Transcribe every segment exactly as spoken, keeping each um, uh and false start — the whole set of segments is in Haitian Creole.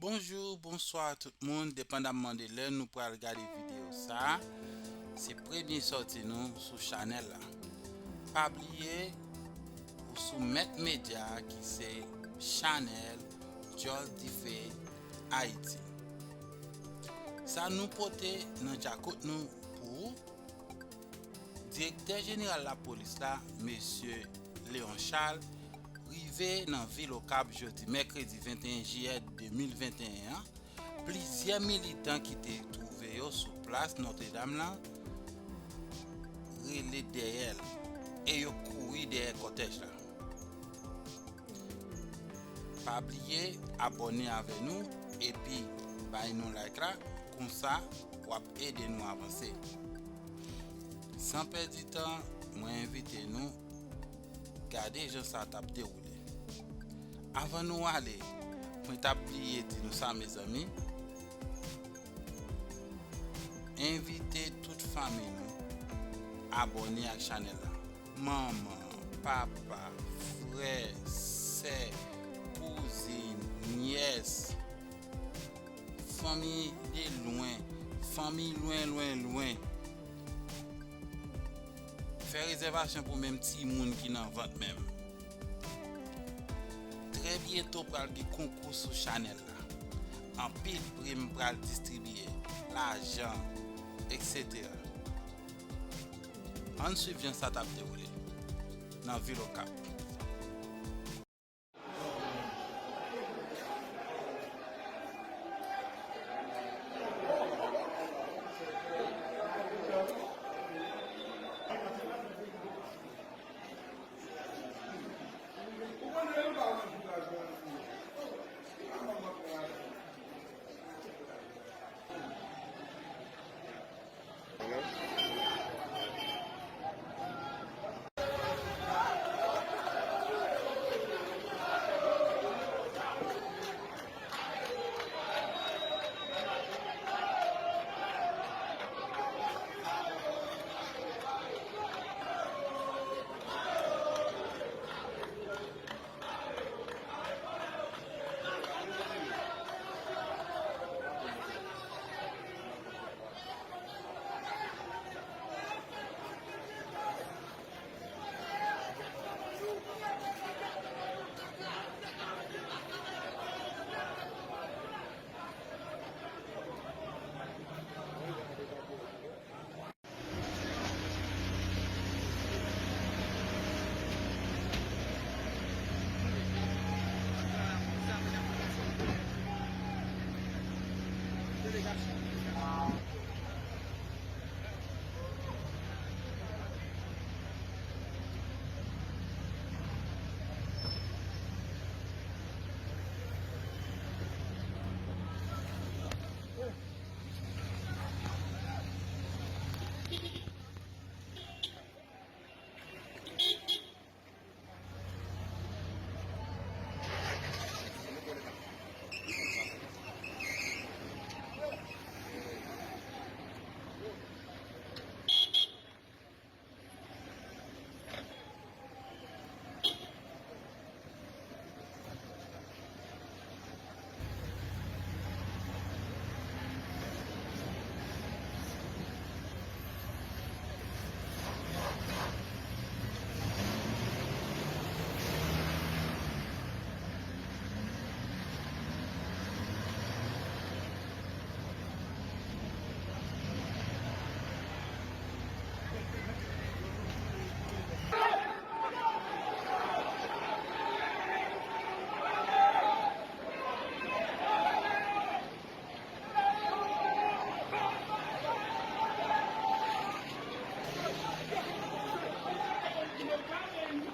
Bonjou, bonswa tout moun, depandamman de lè nou pral gade videyo sa a. Se premye sòti nou sou chanèl la. Pa bliye, ou sou Mèt Medya ki se chanèl Djòl Dife Ayiti. Sa nou pote nan djakout nou pou ou, Direktè Jeneral Lapolis la, Mesye Léon Charles, rive nan vil Okap jodi mèkredi venteyen jiyè de mil venteyen an. Plizyè militan ki te twouve yo sou plas Nòtredam lan rele dèyè l e yo kouri dèyè kòtèj la. Pa bliye abòne avè nou epi bay nou like la, konsa w ap ede nou avanse. San pèdi tan, mwen envite nou gade jan sa t ap dewoule. Avan nou ale, mwen t ap bliye di nou sa, mezanmi. Envite tout fanmi nou abòne ak chanèl la. Manman, papa, frè, sè, kouzin, nyès, fanmi de lwen, fanmi lwen, lwen, lwen. Fè rezèvasyon pou menm timoun ki nan vant menm. Trè byento pral gen konkou sou chanèl la. Anpil prim pral distribiye, lajan, etsetera. Ann swiv jan sa t ap dewoule nan vil Okap.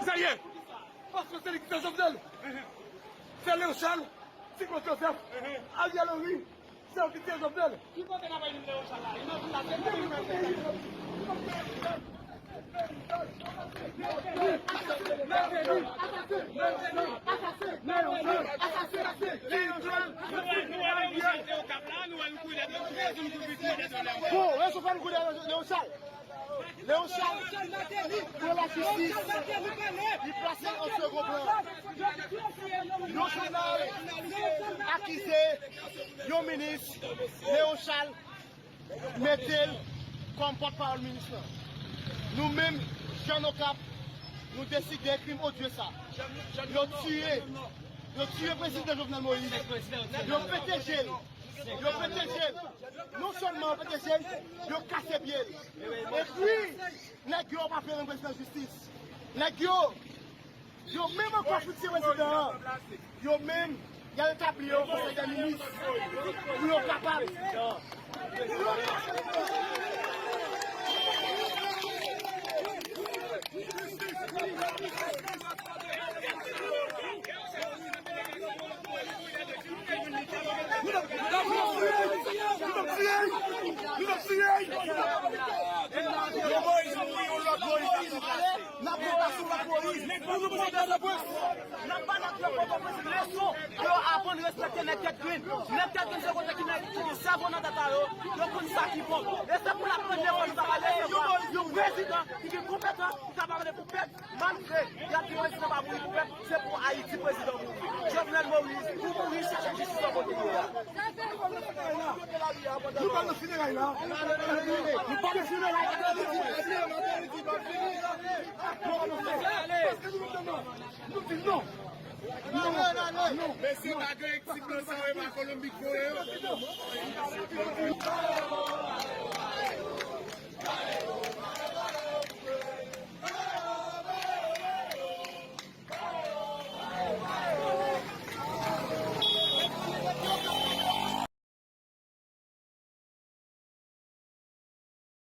Sa ye! Paske se li ki fè Jovenel. Se Léon Charles, Ti Claude Joseph, Ariel Henry, se yo ki tiye Jovenel. Ki kote n ap bay Léon Charles la? Li nan vil la, se li menm ki fè. Bon, yo sou fè nou koudè Léon Charles. Léon Charles pran lajistis, li plase an segon plan. Yon jounal akize yon minis, Léon Charles mete l kòm pòtpawòl minis lan. Nou menm, Jèn Okap, nou deside krim odye sa. Yo tiye, yo tiye prezidan Jovenel Moïse. Yo pete je l. Yo pete je l. Non sèlman yo pete je l, yo kase pye l. Epi, nèg yo pa vle rann prezidan jistis. Nèg yo, yo menm ankò fixye prezidan an. Yo menm, y al etabli yon konsèy dè minis pou yo kapab. Nou t ap tiye! Nou t ap tiye! Nou t ap tiye! Yon Moyiz mouri, yon lòt Moyiz ap ranplase. N ap ranplase yon lòt Moyiz. N ap ba nèg yo Pòtoprens leson pou yo aprann respekte nèg tèt grenn. Nèg tèt grenn se kote ki nèg ki gen sèvo nan tèt a yo, yo konn sa ki bon. E se pou la premyè fwa nou ta pale se yon prezidan ki gen konpetans, ki kapab pale pou pèp. Malgre y ap di prezidan pa mouri pou pèp, se pou Ayiti prezidan mouri. Jovenel Moïse, ou mouri, chache jistis nan kote w ye a. Nou pa nan fineray la. Nou pa nan fineray la. Nou di non. Nou di non. Non, non, non. Mesye, pa gen ekip nan sa yo, e pa Kolonbi k voye yo.